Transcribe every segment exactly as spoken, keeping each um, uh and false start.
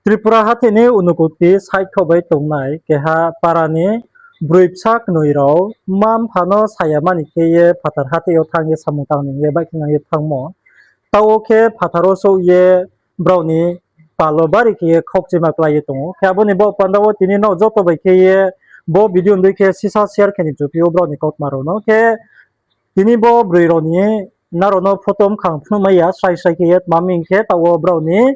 Tripura hathái ni Unakoti side kho bai tongnai keha para ni broi bsa knoi rao mma-mpha no sayamani khe ye phathar hathái yo thanng ye samung tang ni hing ye baihkhnang ye thanngmo. Taoh wo khe phathar wo souh ye brao ni pal wo bari khe ye khaukchima klái ye tong ou. Khe abo ni baoh panda wo tini nrao joto bai khe ye bo video ni dei khe sisa share khe ni mchuphi ou brao ni kautma rao no. Khe tini bo broi rao ni nrao no photo bkhang phnuhmai ya srai srai khe ye, tma hing khe taoh wo brao ni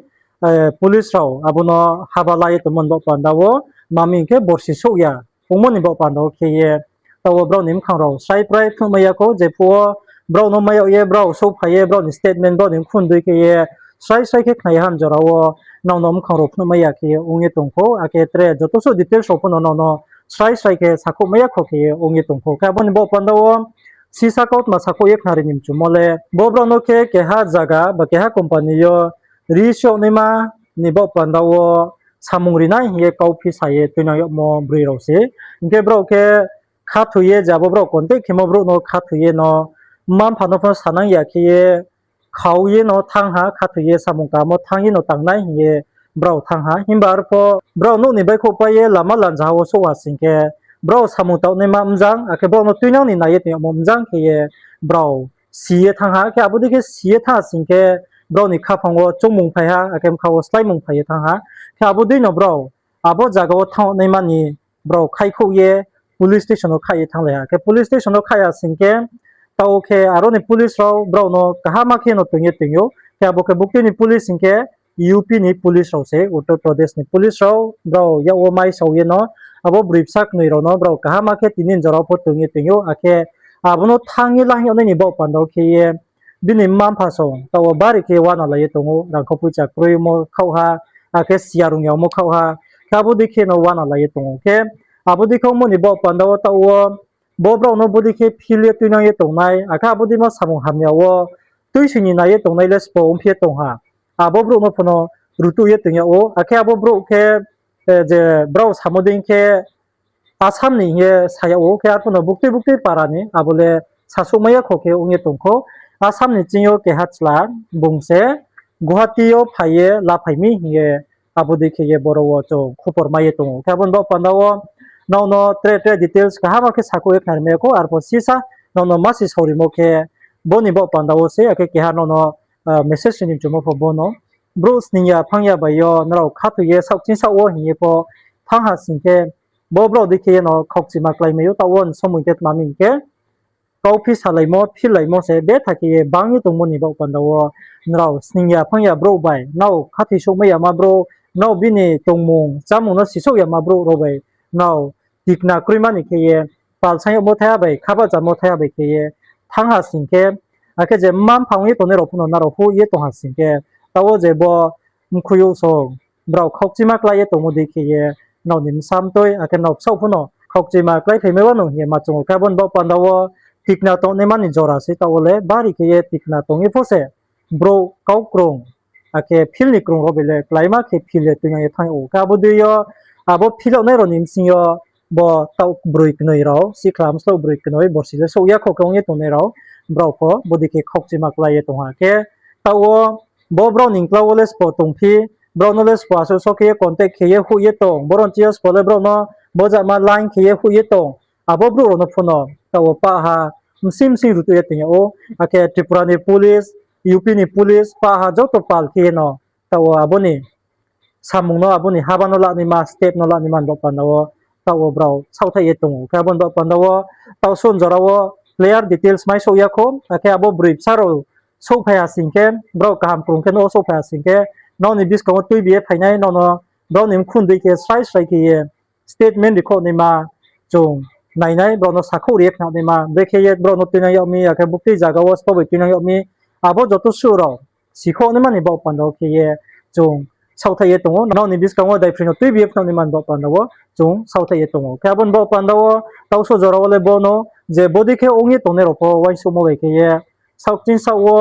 police rao abo no haba la ye tongmo ni baoh panda wo, tma hing khe borsi souh ya ongmo ni baoh panda wo khe ye, taoh wo brao ni bkhang rao srai prai phnuhmai ya khou, jephuh wo brao no mai yag ye brao souhphai ye brao ni statement brao ni mkhu ni dei khe ye srai srai khe khna ye ham jora wo nrao no bkhang rao phnuhmai ya khe ye ong ye tong khou, akhe tre joto suh details rao pho no nrao no srai srai khe sakhouhmai ya khou khe ye ong ye tong khou. Khe abo ni baoh panda wo sisa kautma sakhouh ye khnari ni mchumo le, bo brao no khe keha zaga ba keha company yo ri souhnaima ni baoh panda wo samung ri nai hing ye kauphi sa ye tuinang yagmo broi rao se. Hing khe brao khe khathoi ye, je abo brao contact khemo brouh no khathoi ye no, mma-mpha no pho sanang ya khe ye, khau ye no thanng ha, khathoi ye samung kaham wo thanng ye no tang nai hing ye brao thanng ha. Himba arpho brao nouh ni baihkhouh pai ye lama lanjaha wo souh ha sing khe, brao samung taohnaima mjang, akhe brao no tuinang ni nai ye tong yagmo mjang khe ye brao si ye thanng ha. Khe abo dei khe si ye thanng ha sing khe, brao ni khaphang wo choungmung phai ha, akhe bkha wo sláimung phai ye thanng ha. Khe abo dei no brao abo zaga wo thanngnaima ni brao khaihkhouh ye police station wo khaih ye thannglai ha. Khe police station wo khaih ha sing khe, taoh khe aro ni police rao brao no kaham khe no toing ye toing ou. Khe abo khe buktui ni police hing khe U P ni police rao se, Uttar Pradesh ni police rao brao yak wo mai sao ye no, abo broi bsa knoi rao no brao kaham khe tini jora wo pho toing ye toing ou. Akhe abo no thanng ye la hing yag nai ni baoh panda wo khe ye, bini mma-mpha song taoh wo bari khe uana lai ye tong ou, rangkho poicha kroimo khaoh ha, akhe siya rung yagmo khaoh ha, khe abo dei khe no uana lai ye tong ou. Khe abo dei khe ongmo ni baoh panda wo taoh wo bo brao no bodei khe phil ye tuinang ye tongnai, akhe abo dei ma samung hamya wo tuising ni nai ye tongnai le sbo ongphi ye tong ha. Abo brouh no pho no rutuh ye toing yag ou, akhe abo brouh khe, je brao samo dei khe Assam ni hing ye sa yag ou, khe arphuh no buktui buktui para ni abo le sasouhmai ya khou khe ong ye tong khou. Assam ni ching yo keha chla, bung se Guwahati yo phai ye laphai mi hing ye abo dei khe ye boro wo chung khupor mai ye tong ou. Khe abo ni baoh panda wo nrao no tre tre details kaham khe sakhouh ye khnari mai ya khou, arphuh sisa nrao no masi saorimo khe bo ni baoh panda wo se, akhe keha nrao no message ri ni mchumo pho bo no. Brouh sning ya phang ya bai yo nrao khathoi ye saohching saoh wo hing ye pho thanng ha sing khe, bo brao dei khe ye no khaukchima kláimai ou, taoh wo ni somoi khe tma hing khe, kauphi salaimo, phillaimo se betha khe ye bang ye tongmo ni baoh panda wo, nrao sning ya phang ya brouh bai, nrao khathoi souhmai yama brouh, nrao bini tongmung chámung no sisouh yama brouh rao bai, nrao tikna kroima ni khe ye, pal sang yagmo thaiha bai, khabahchamo thaiha bai khe ye thanng ha sing khe, akhe je mma-mpha ong ye tongnai rao pho no nrao huh ye tong ha sing khe, taoh wo je bo mkhui yo song brao khaukchima klái ye tongmo dei khe ye, nrao ni bsa mtoi, akhe nrao bsaoh pho no khaukchima kláiphaimai wanou hing ye ma chung ou. Khe abo ni baoh panda wo tikna tongnaima ni jora se, taoh wo le bari khe ye tikna tong ye pho se brouh kau krung, akhe phil ni krung rao bai le kláima khe phil ye tuinang ye thanng ou. Khe abo dei yo, abo phil yagnai rao ni bsing yo bo taoh broi knoi rao, sikhla mslouh broi knoi, borsi le souh ya khou khe ong ye tongnai rao, brao pho bodei khe khaukchima klái ye tong ha. Khe taoh wo bo brao ni klau wo le sbo tongphi, brao no le sbo asuh so khe ye contact khe ye huh ye tong, boro ni ching yo sbo le brao no bojama line khe ye huh ye tong, abo brouh rao no pho no taoh wo pah ha msing msing rutuh ye toing yag ou. Akhe Tripura ni police, U P ni police, pah ha joto pal khe ye no taoh wo abo ni samung no, abo ni haba no lanaima, step no lanaima ni baoh panda wo taoh wo brao saohthaih ye tong ou. Khe abo ni baoh panda wo taoh sung jora wo clear details mai souh ya khou, akhe abo broi bsa rao souhphai ha sing khe, brao kaham krung khe no souhphai ha sing khe, nrao ni buskang wo tuibi ye phainai, nrao no brao ni mkhu ni dei khe srai srai khe ye statement ri khouh naima chung nainai, brao no sakhouh ri ye khna naima, brekhe ye brao no tuinang yag mi, akhe buktui zaga wo sbo bai tuinang yag mi, abo joto suh rao sikhouh naima ni baoh panda wo khe ye chung saohthaih ye tong ou. Nrao ni buskang wo daiphroi no tuibi ye phnuh naima ni baoh panda wo chung saohthaih ye tong ou. Khe abo ni baoh panda wo taoh sung jora wo le bo no je bodei khe ong ye tongnai rao pho uaingsouhmo bai khe ye saohching saoh wo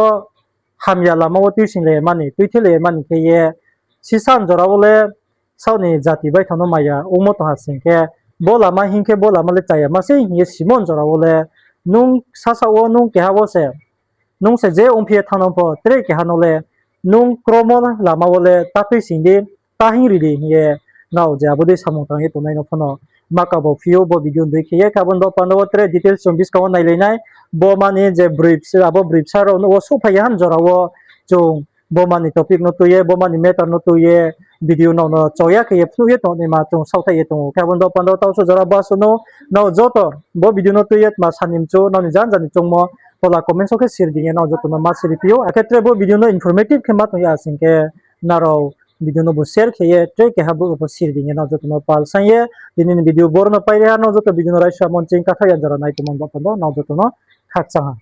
hamya lama wo tuisinglai mani, tuithelai mani khe ye sisa ni jora wo le saoh ni jati baithang no maya ongmo tong ha sing khe, bo lama hing khe bo lama le chaya ma sei hing ye simo ni jora wo le, nung sasaoh wo nung keha wo se, nung se je ongphi ye thanng no pho tre keha no le, nung kromo lama wo le ta tuising di, ta hing ri di hing ye nrao je abo dei samung tang ye tongnai no pho no ma kabo phi ou bo video no dei khe ye. Khe abo ni baoh panda wo tre details chung buskang wo nailai nai. Bo mani je broi bsa, abo broi bsa rao no wo souhphai ya han jora wo chung bo mani topic no tui ye, bo mani matter no tui ye video nrao no cho ya khe ye phnuh ye tongnaima chung saohthaih ye tong ou. Khe abo ni baoh panda wo taoh so jora basuh no nrao joto bo video no tui ye tma sa ni mchu, nrao ni janja ni choungmo tola comment so khe siri di hing ye nrao joto no ma siri phi ou. Akhe tre bo video no informative khe ma tong ya sing khe nrao video no bo share khe ye tre keha brouh no pho siri di hing ye nrao joto no pal saing ye tini ni video boro no pai ri ha. Nrao joto video no raisa mon ching katha yan jora nai tongmo ni baoh panda wo nrao joto no khakchang ha.